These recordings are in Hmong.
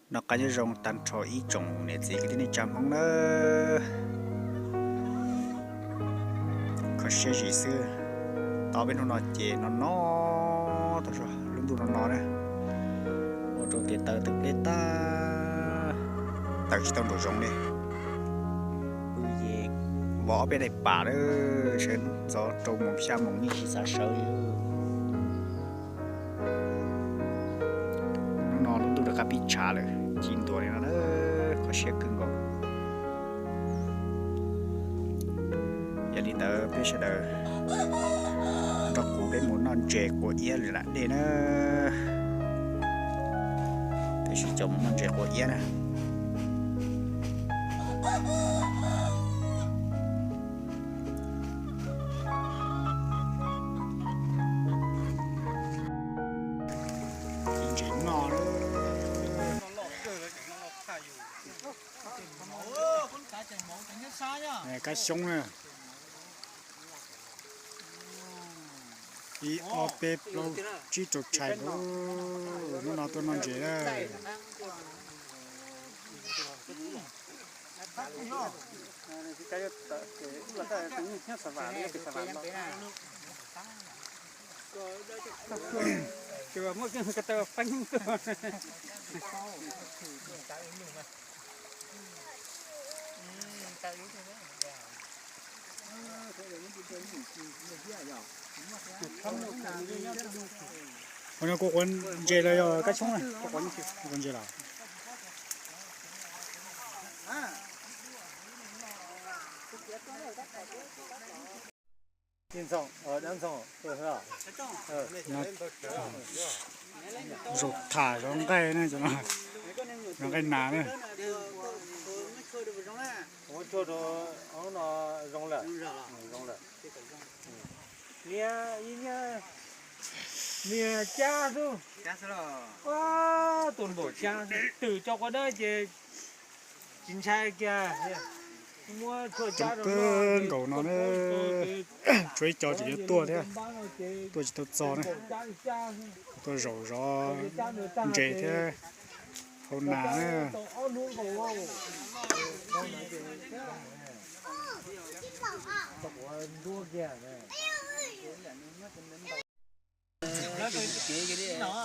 Noj qab nyob zoo tag nrho ib tsoom niam txiv kwv tij neej tsa Hmoob nawb. Kho siab zim xwb, tau peb hnub no ces no no, tau lub ntuj no no na, ua rau tes taw tawm pleb tag, tawm tsis tau nraum zoov li. Pw ces vov ob peb daim pam lawm, sawv ntxov rau moos xya moos yeej tsis xav sawv li. Hnub no lub ntuj rov qab pib tshav lawm, ci ntuas li no na, kho siab kawg nkaus. Yog li ntawd peb sawv daws nrog kuv peb mus noj ntses quav iab lwm lam dej na. Peb sib caum mus noj ntses quav iab na. Ntses noj. Kab xyoob na. Ib ob peb plaub tsib rau tshais, hnub no tuaj noj ntses na. Ua no kuv quav ntses los yog kab xyoob na? Kuv quav ntses los. Zaum tham zov nqaij ne, zov nqaij nas ne. Niag cab xwb, tus npaum cab twm tso quav dawb ces tsis ntshai kiag. Coob kawg nkaus no na, tshuav ib co tseem yuav tuaj thiab, tuaj tsis tau txog na. Tuaj zaum zov ntses thiab hau nas na.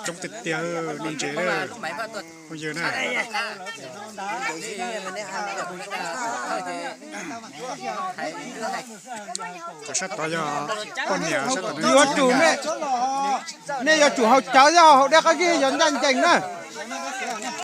Coob tiag tiag, noj ntses na, phooj ywg na. Tom sab tod yog poj niam, sab tom yuav tsum, nej yuav tsum haus cawv thiab haus dej qab zib, yog ncaj ncees na.